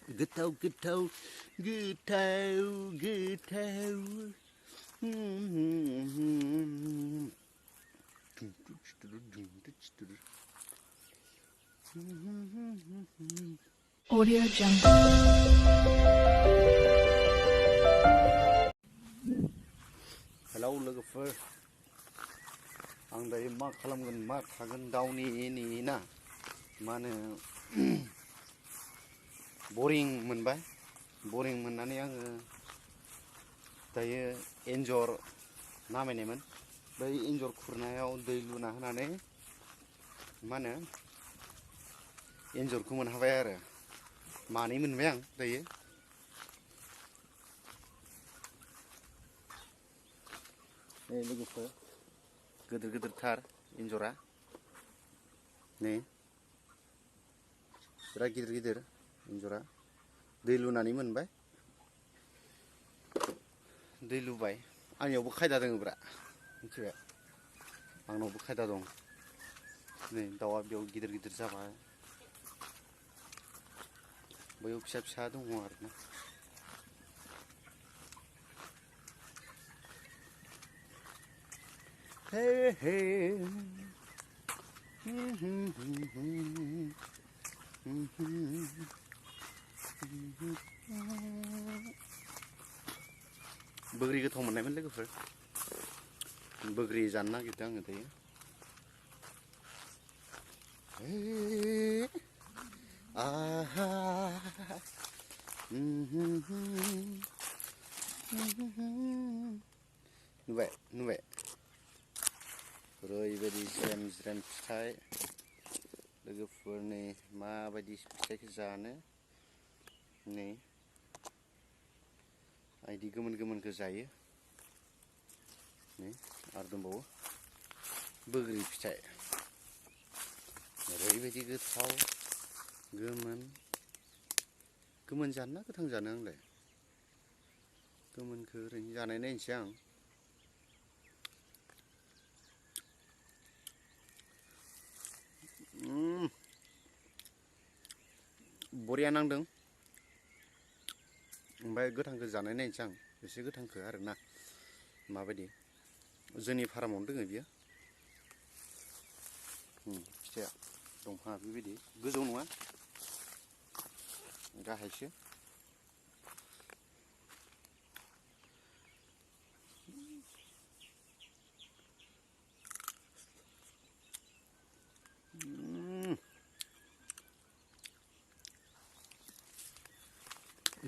Goथाव गोथाव गोथाव गोथाव Audio Jungle. हेलौ लोगोफोर आं दायो मा खालामगोन मा थागोन दाउनि ना मा होनो बरिं मोनबाय बरिं मोननानै आङो दायो एन्जर नामायनायमोन बै एन्जर खुरनायाव दै लुना होनानै मा होनो एन्जरखौ मोनहाबाय आरो मानै मोनबाय आं दायो नै लोगोफोर गिदिर गिदिरथार एन्जरा नै बिराद गिदिर गिदिर एन्जरा दै लुनानै मोनबाय दै लुबाय आंनियावबो खायदा दोङोब्रा मिथिबाय आंनावबो खायदा दं नै दाउआ बेयाव गिदिर गिदिर जाबाय बैयाव फिसा फिसा दङ आरोना हे हे बोग्रि गोथाव मोननायमोन लोगोफोर बोग्रि जानो नागिरदों आङो दायो आहा नुबाय नुबाय ओरैबायदि ज्रेम ज्रेम फिथाइ लोगोफोर नै माबायदि फिथाइखौ जानो नै आइदि गोमोन गोमोनखौ जायो नै आरो दंबावो बोग्रि फिथाइ ओरैबायदि गोथाव गोमोन जानो ना गोथां जानो आंलाय गोमोनखौ ओरैनो जानाय नायनोसै आं बरिया नांदों ओमफ्राय गोथांखौ जानाय नायनोसै आं एसे गोथांखौ आरोना माबायदि जोंनि फार्मावनो दोङो बियो फिथाइया दंफाङा बेबायदि गोजौ नङा गाहायसो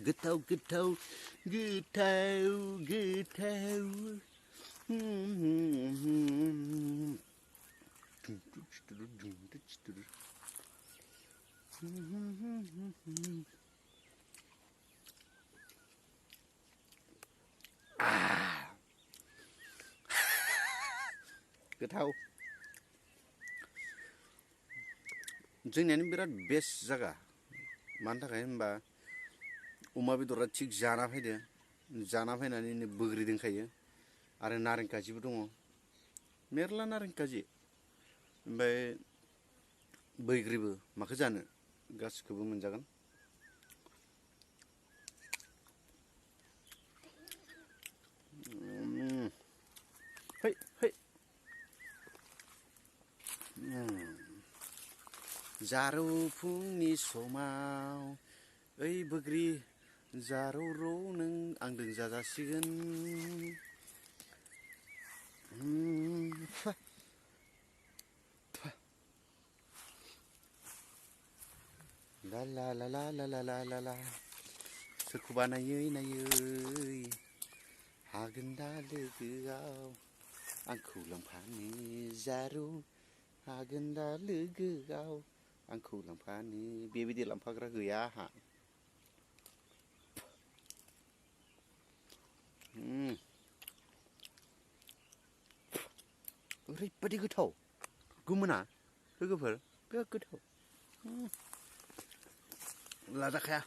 गोथाव गोथाव गोथाव गोथाव गोथाव जोंनियानो बिराद बेस्ट जागा मानि थाखाय होनबा अमा बेदरा थिग जाना फैदो जाना फैनानै बोग्रि दोंखायो आरो नारें खाजिबो दङ मेरला नारें खाजि ओमफ्राय बैग्रिबो माखो जानो गासिखौबो मोनजागोन है है जारौ फुंनि समाव ओइ बोग्रि जारौ रौ नों आंदों जाजासिगोन ला ला ला ला ला ला ला ला ला सोरखौबा नायै नायै हागोन दा लोगोआव आंखौ लांफानो जारौ हागोन दा लोगोआव आंखौ लांफानो बेबायदि लांफाग्रा गैया आंहा ओरैबायदि गोथाव गोमोना लोगोफोर बिराद गोथाव लाजाखाया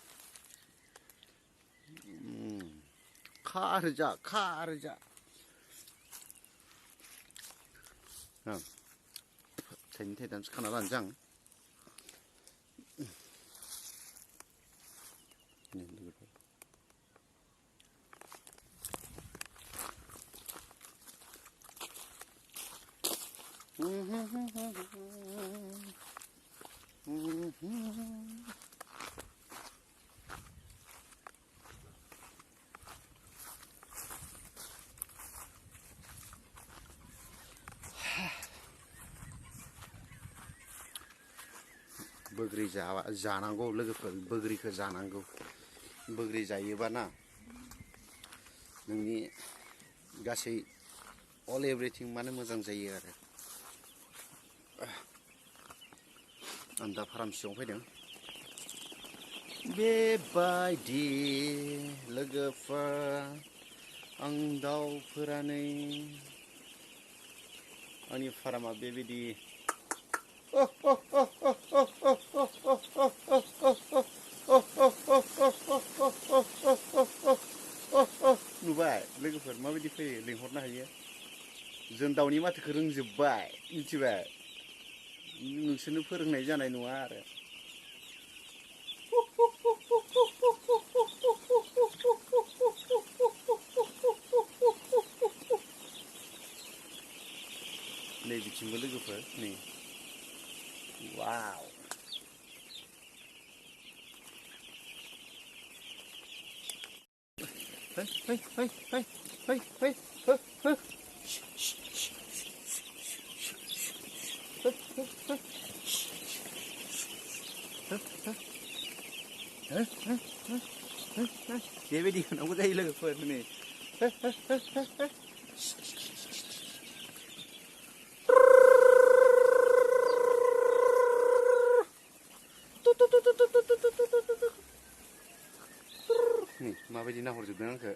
खा आरो जा थाइनै थाइथामसो खाना लानोसै आं बोग्रि जानांगौ लोगोफोर बोग्रिखौ जानांगौ बोग्रि जायोबा ना नोंनि गासै अल एभ्रिथिं माने मोजां जायो आरो आं दा फार्म सिङाव फैदों बेबायदि लोगोफोर आं दाउफोरानै आंनि फार्मा बेबायदि नुबाय लोगोफोर माबायदि फैयो लिंहरनो हायो जों दाउनि माथोखौ रोंजोब्बाय मिथिबाय नोंसोरनो फोरोंनाय जानाय नङा आरो नै बिथिंबो लोगोफोर नै वाव बेबायदि होनांगौ जायो लोगोफोर नै नै माबायदि नाहरजोबदों आंखौ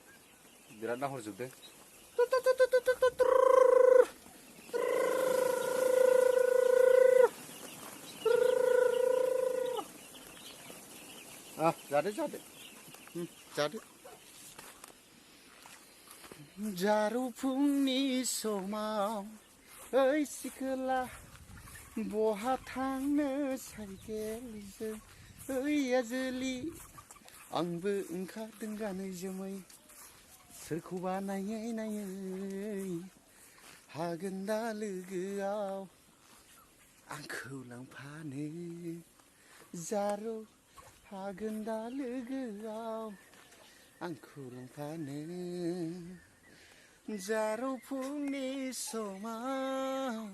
बिराद नाहरजोबदों जादो जादो जादो जारौ फुंनि समाव ओइ सिखोला बहा थांनो साइकेलजों ओइ आजोलि आंबो ओंखारदों गानै जोमै सोरखौबा नायै नायै हागोन दा लोगोआव आंखौ लांफानो जारौ हागोन दा लोगोआव आंखौ लांफानो जारौ फुंनि समाव